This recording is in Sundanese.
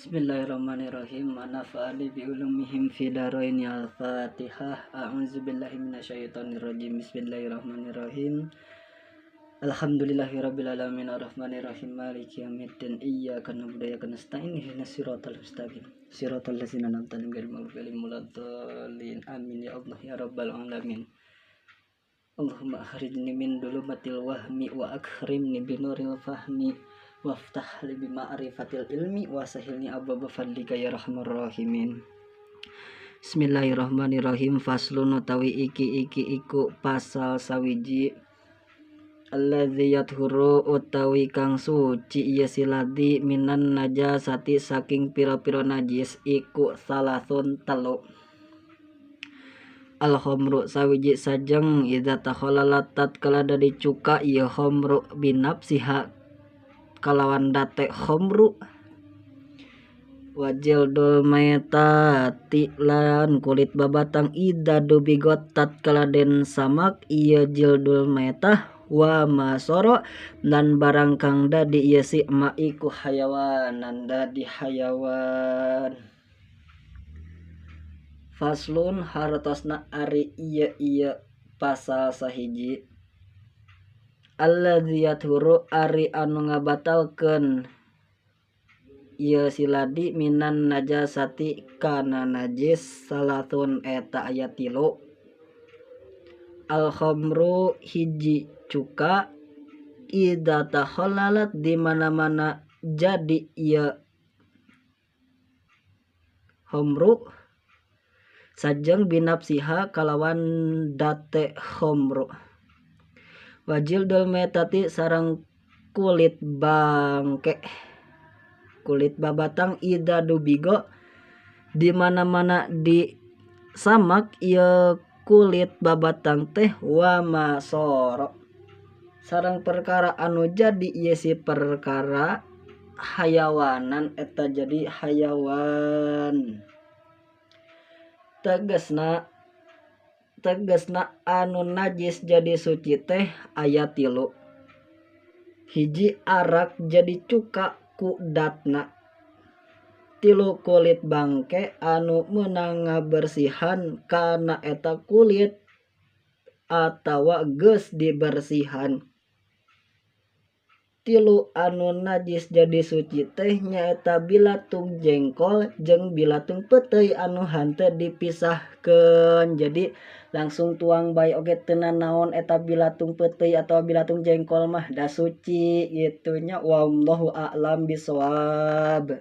Bismillahirrahmanirrahim. Wa nafa'ani bi ulumihim fi darain. Al-Fatihah. A'udzubillahi minasyaitonirrajim. Bismillahirrahmanirrahim. Alhamdulillahirabbil alamin arrahmanirrahim maliki yaumiddin iyyaka na'budu wa iyyaka nasta'in ihdinas siratal mustaqim siratal ladzina an'amta 'alaihim ghairil maghdubi 'alaihim waladdallin. Amin ya Allah ya rabbal alamin. Allahumma akhrijni min dulumatil wahmi wa akrimni bi nuril fahmi waftah li bi ma'rifatil ilmi wa sahilni abwaaba fadlika ya arhamar rahimin. Bismillahirrahmanirrahim. Faslun utawi iki iki iku pasal sawiji. Alladzi yathuru utawi kang suci ieu si ladzi minan najasati saking pira-pira najis iku salasun telu. Al khamru sawiji sajeng idza takhalalat tatkala dadi cuka ieu khamru binafsiha kalawan date khamru wa jildul maitati lan kulit babatang idza dubigot tatkala den samak ieu jildul maitah wa masoro lan barang kang dadi ieu si ma iku hayawanan dadi hayawan. Faslun hartosna ari ieu ieu pasal sahiji. Alladzi yathuru ari anu ngabatalkeun ieu si ladi minan najasati kana najis salasun eta aya tilu. Al khamru hiji cuka idza takhallalat di mana-mana jadi ieu khamru sajeng binafsiha kalawan date khamru wa jildul maitati sareng kulit bangke kulit babatang idza dubigo di mana-mana di samak ieu kulit babatang teh wa masoro sareng perkara anu jadi ieu si perkara hayawanan eta jadi hayawan. Tegesna tegesna anu najis jadi suci teh aya tilu. Hiji arak jadi cuka ku datna. Tilu kulit bangke anu meunang ngabersihan kana eta kulit atawa geus dibersihan. Tilu anu najis jadi suci teh nyaeta bilatung jengkol jeung bilatung peuteuy anu henteu dipisahkeun. Jadi langsung tuang bae oge teu nanaon eta bilatung peuteuy atawa bilatung jengkol mah da suci kitu nya. Wallahu a'lam bishawab.